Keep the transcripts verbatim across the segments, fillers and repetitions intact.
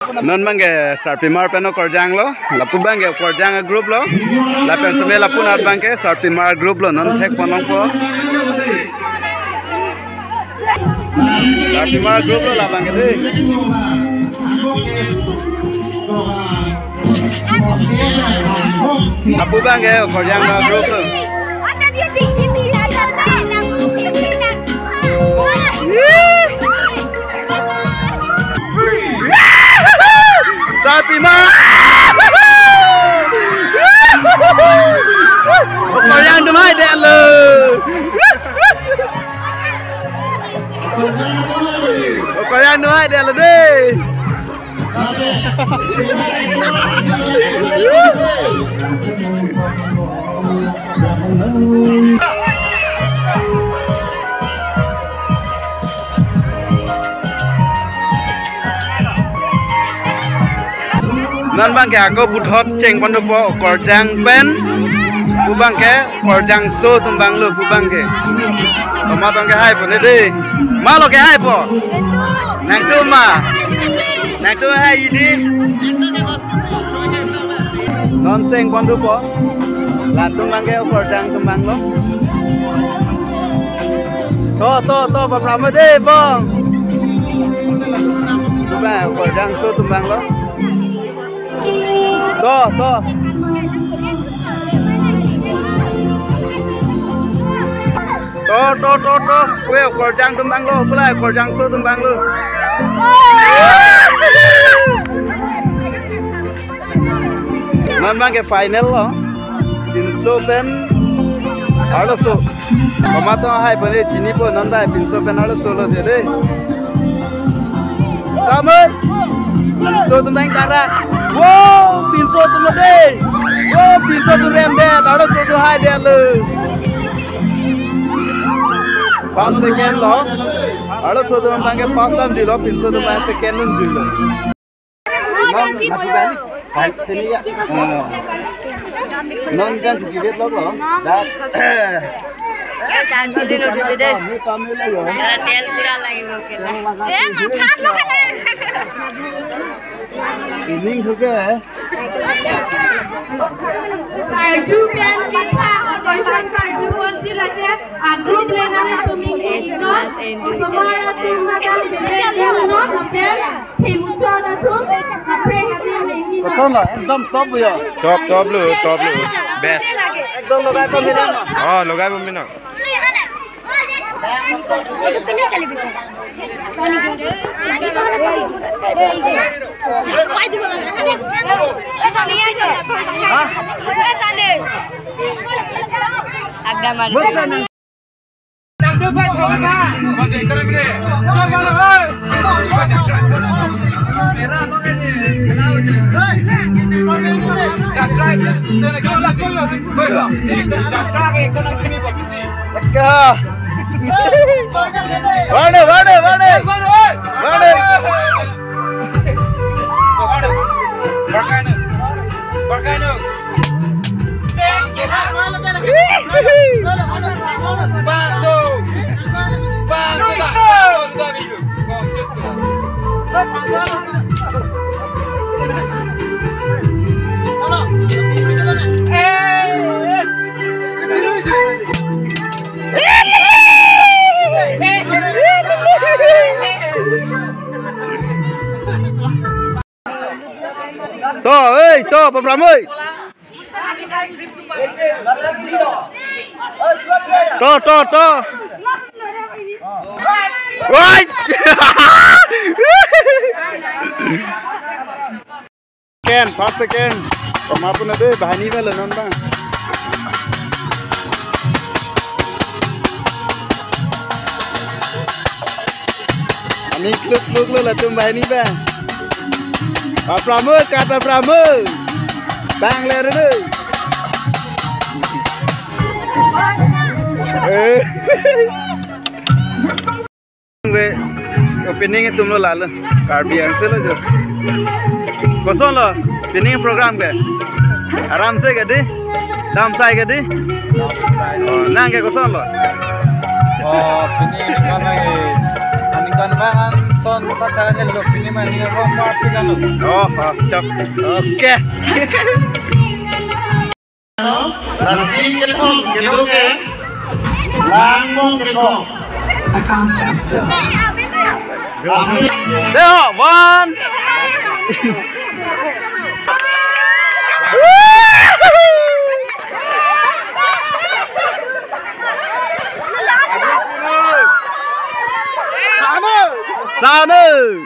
Non abangke sarpimar pen okorjang lo, lapu abangke okorjang group lo, lapen seme lapu anat abangke sarpimar group lo, non thek pon longpo. Sarpimar group lo labangke dei. Lapu abangke okorjang group lo. Sarpimar. Okorjang atum haidetlo. Okorjang atum haidetlo dei. Non abangke ako puthot cheng pon dopo okorjang pen. Pu abangke okorjangso atum abang lo pu abangke. Komat abangke hai pon dei. Ma lo kehai po? Nangtum ma? Nangtum hai dei. Non cheng pon dopo. Latum abangke okorjang atum abang lo. To, to, to, papramo dei, bong. Coba, okorjangso atum abang lo. To, to. To, to, to, to. Kue okorjang atum abang lo, pulai okorjangso atum abang lo. Non abangke final lo. Pinso pen arloso. Komat atum hai pon dei chinipo, non abang pinso pen arloso lo dei dei. Samoi. Pinso atum abang tara. Wow, pinso atum lo dei. Wow, pinso atum remdet, arloso atum haidetlo. First second lo. Arloso atum abangke first time dilo, pinso atum abang second dun juilo. Non, non jan kivet lo lo. Da. Jan puli lo dei dei. Tel pura lagi oke la. Eh, matha lo. Ining suke hai. Karju pen kita, okorjang karju ponji lake, a group le nangtum ingni iknon, osomar atum makan bebek ingnon, lapen Himuchot atum, kaprek atum nenghi na. Koson lo, ekdom top ya. Top, top lo, top lo. Best. Ekdom logai pon mena. Oh, logai pon mena. Ekdom. Varne, varne, varne. Varne. To, ei, to, papramo ei. To, to, to. Oi. Second, first second. Komat pon dei, banghini abang lo non abang. Aning kluk kluk lo latum banghini abang. Papramo, kat papramo. Bang le rene. Eh. Ve, opening atum lo lalo. Karbi Anglong lo jo. Koson lo, opening program ke? Aram se ke dei? Dam sai ke dei? Oh, nang ke koson lo? Oh, opening program lagi. Aningkan bangan. Son ta kha ne lo pini mane rom pa pi kanu. Oh, oh, chok. Okay. Nasi kethom kedo ke lang mong kethom. A constant. Deo, one. Sanu.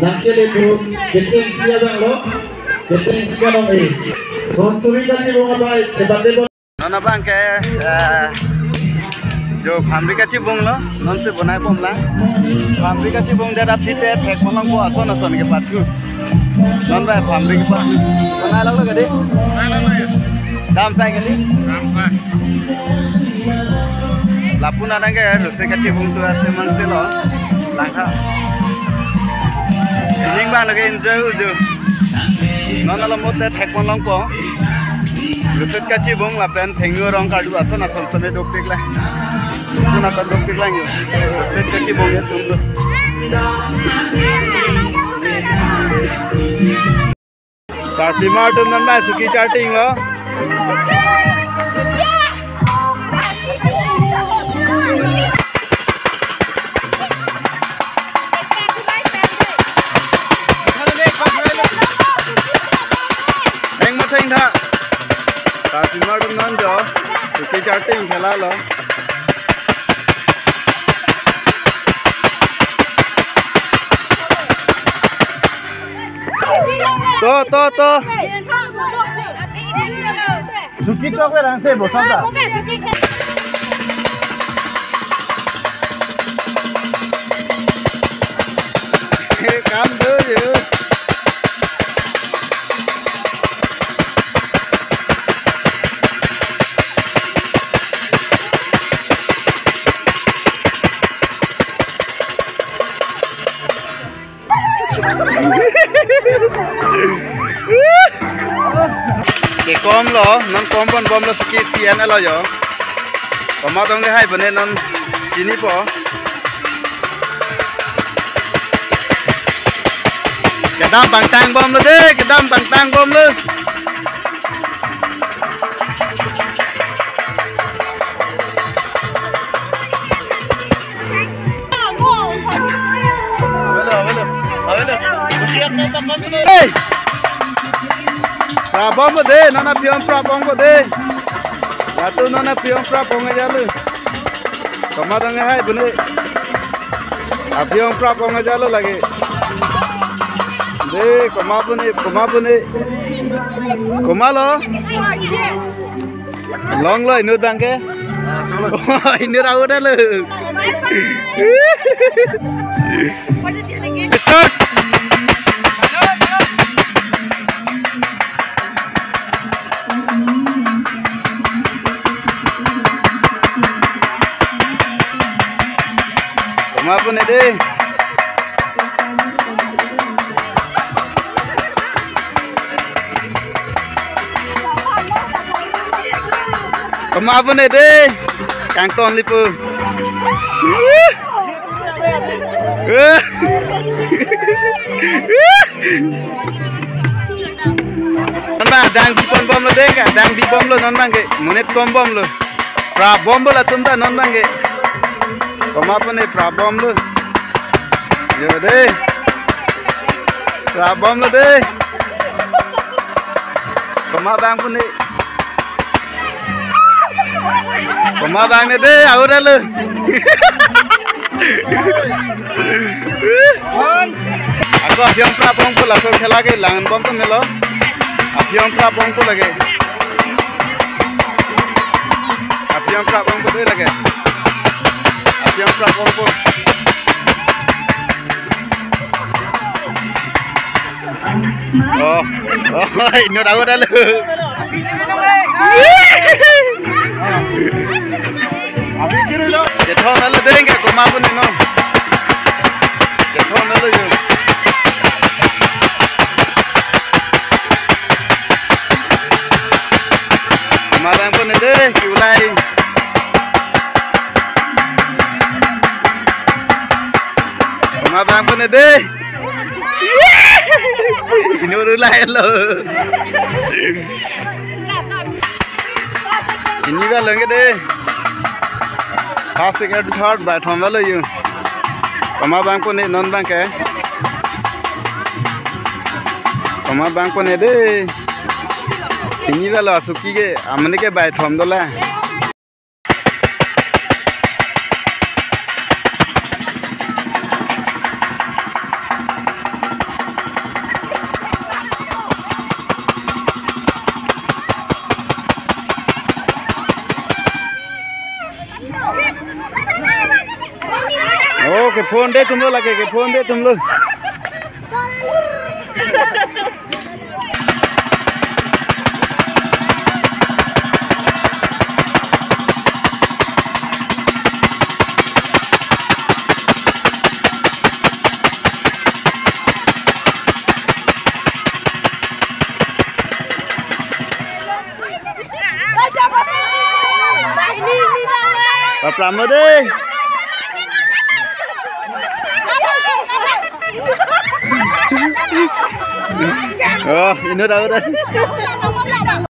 Nangchele group, keteng sia bang lo, keteng sia bang eh. Son suri kachibong abai, sebab de. Non abang ke, eh, jo phamri kachibong lo, non si bonai bom lang. Phamri kachibong dera phite thek ponlongpo ason ason ke pathu. Non bai phamri ke pathu. Bonai lo lo gadi. Dam sai gadi. Lapu na dang ke roset kachibong tu ate man si lo. Langkha. Ining bang lo ke enjoy uju. Non alo mote thek ponlongpo. Roset kachibong lapen thengno arong kardu ason ason seme dopik lang. Puna kan dopik lang yo. Roset kachibong ya sumdo. Sarpi mar atum non bai suki charting lo. Heng ma theng tha. Sarpi mar atum non jo. Suki charting khela lo. To, to, to. Suki chok ve rang se bo sa ta. Kam do yo. Kekom lo, non kom pon bom lo suki T N L lo yo. Komat dong ke hai bene non chinipo. Kedam bangtang bom lo de, kedam bangtang bom lo. Hey! Prapbom ko de, nana pion prapbom ko de. Latu nana pion prapbom aja lo. Komat dong hai bene. Apion prapbom aja lo lagi. De, komat bene, komat bene. Komat lo. Long lo inut bang ke. Inut ahu dah lo. Start. Komat bene de. Komat bene de. Kangton lipu. Adang bipon bomlo dei, adang bibomlo non abangke. Monit kom bomlo. Prap bomlo latum ta non abangke. Komat pon-e, prap bomlo. Yo dei. Prap bomlo dei. Komat abang pon-e. Komat abang ne dei, ahut alo. Ako aphi-ong prap ongpo, laso khela ke lang bom to melo. Aphi-ong prap ongpo lake. Aphi-ong prap ongpo dei lake. Aphi-ong prap ongpo. Oh, oh, inut ahut alo. Kethom alo dei, ke komat pon-e non. Kethom alo yo. Komat abang pon-e dei, ke ulai. Komat abang pon-e dei. Inut ulai lo. Ini ba longke dei. First, second, third, baithom alo yo. Komat abang pon-e non abangke. Komat abang pon-e dei. Ini ba lo asuki ke, amonit ke baithom dolang. Oh, kepho-un dei atumlo lake, kepho-un dei atumlo. Prap bomlo dei. Oh, inut ahut alo.